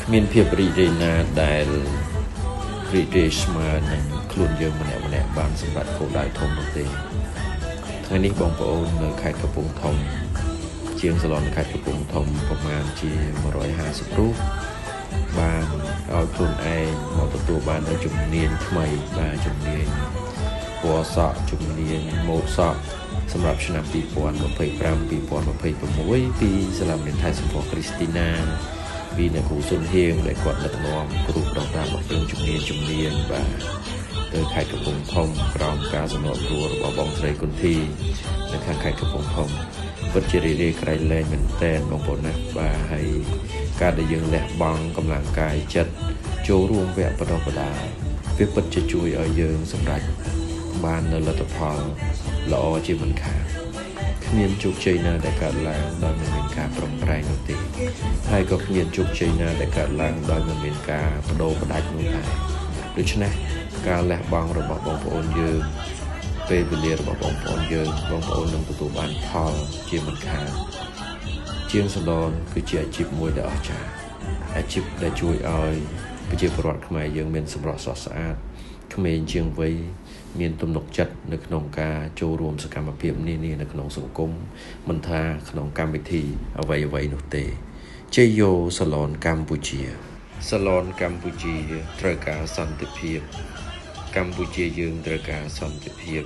គ្មានភាពរីករាយណាដែលរីករាយស្មើនឹងខ្លួនយើងម្នាក់ម្នាក់បានសម្រេចគោលដៅធំនោះទេថ្ងៃនេះបងប្អូននៅខេត្តកំពង់ធំជាងសាឡនខេត្តកំពង់ធំប្រមាណជា150រូបបានឲ្យខ្លួនឯងមកទទួលបាននូវជំនាញថ្មីបាទជំនាញពណ៌សក់ជំនាញម៉ូដសក់សម្រាប់ឆ្នាំ2025 2026ពីសាលារៀនថៃសម្ផស្សគ្រីស្ទីណាពីអ្នកគ្រូសុនហៀងដែលគាត់ដឹកនាំគ្រូប្រដាប់មករឿងជំនាញបាទទៅខេត្តកំពង់ធំក្រោមការសម្របសម្រួលរបស់បងស្រីគុន្ធីនៅខាងខេត្តកំពង់ធំពិតជារីករាយក្រៃលែងមែនទែនបងប្អូនណាបាទហើយការដែលយើងលះបង់កម្លាំងកាយចិត្តចូលរួមវគ្គបណ្ដុះបណ្ដាលវាពិតជាជួយឲ្យយើងសម្រេចបាននូវលទ្ធផលល្អជាមិនខានគ្មានជោគជ័យណាដែលកើតឡើងដោយមិនមានការប្រឹងប្រែងនោះទេហើយក៏គ្មានជោគជ័យណាដែលកើតឡើងដោយមិនមានការបដូរផ្ដាច់នោះដែរដូច្នេះការលះបង់របស់បងប្អូនយើងពេលវេលារបស់បងប្អូនយើងបងប្អូននឹងទទួលបានផលជាមិនខានជាងសាឡនគឺជាអាជីពមួយដែលអស្ចារ្យអាជីពដែលជួយឲ្យប្រជាពលរដ្ឋខ្មែរយើងមានសម្រស់ស្រស់ស្អាតក្មេងជាងវ័យមានទំនុកចិត្តនៅក្នុងការចូលរួមសកម្មភាពនានានៅក្នុងសង្គមមិនថាក្នុងកម្មវិធីអ្វីៗនោះទេជ័យយោសាឡនកម្ពុជាសាឡនកម្ពុជាត្រូវការសន្តិភាពកម្ពុជាយើងត្រូវការសន្តិភាព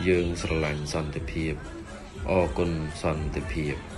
យើងស្រឡាញ់សន្តិភាពអរគុណសន្តិភាព។